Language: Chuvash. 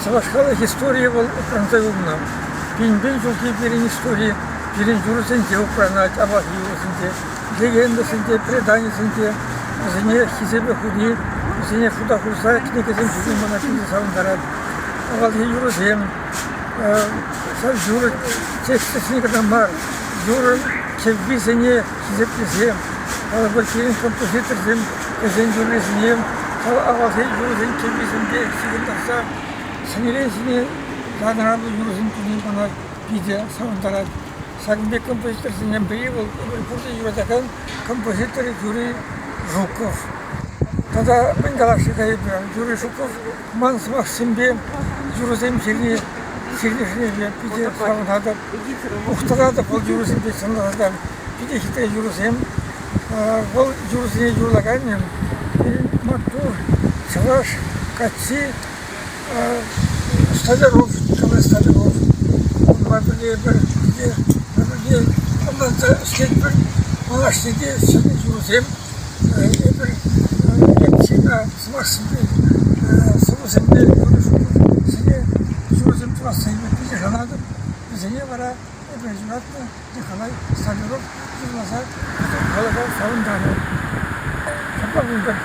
Чӑваш халӑх историйӗ вӑл упранса юлнӑ. Пин-пин ҫулхи пирӗн истори пирӗн юрӑсенче упранать, авалхи юрӑсенче, легендӑсенче, преданисенче. Вӗсене хисепе хуни, вӗсене шута хурса кӗнекесем ҫырни мана питӗ савӑнтарать. Авалхи юрӑсем, ҫав юрӑ тексчӗсене кӑна мар, юрӑ кӗввисене хисеплесе, калӑпӑр, пирӗн композиторсем хӑйсен юррисене ҫав авалхи юрӑсен кӗввисемпе ҫыхӑнтарса ҫӗнӗрен ҫӗнӗ янӑравлӑ юрӑсем туни мана питӗ савӑнтарать. Ҫакӑн пек композиторсенчен пӗри вӑл пурте юратакан композитор Юрий Жуков. Тата мӗн каласшӑн-ха эпӗ? Юрий Жуков ман сӑмахсемпе юрӑсем ҫырни ҫырнишӗн эпӗ питӗ савӑнатӑп. Мухтанатӑп вӑл юрӑсемпе чӑнласа та питӗ хитре юрӑсем. Вӑл юрӑсене юрлаканӗ пирӗн маттур чӑваш каччи Столяров, Николай Столяров. Унпа пӗрле эпир пӗрле ӑнланса ӗҫлетпӗр. Малашне те ҫӗнӗ юрӑсем эпир ҫынна сӑмахсемпе, сӑвӑсемпе юрӑсене юрӑсем тӑвасса эпир питӗ шанатӑп. Вӗсене вара эпир юратнӑ Николай Столяров юрласа халӑха савӑнтарӗ. Ҫапла пултӑр.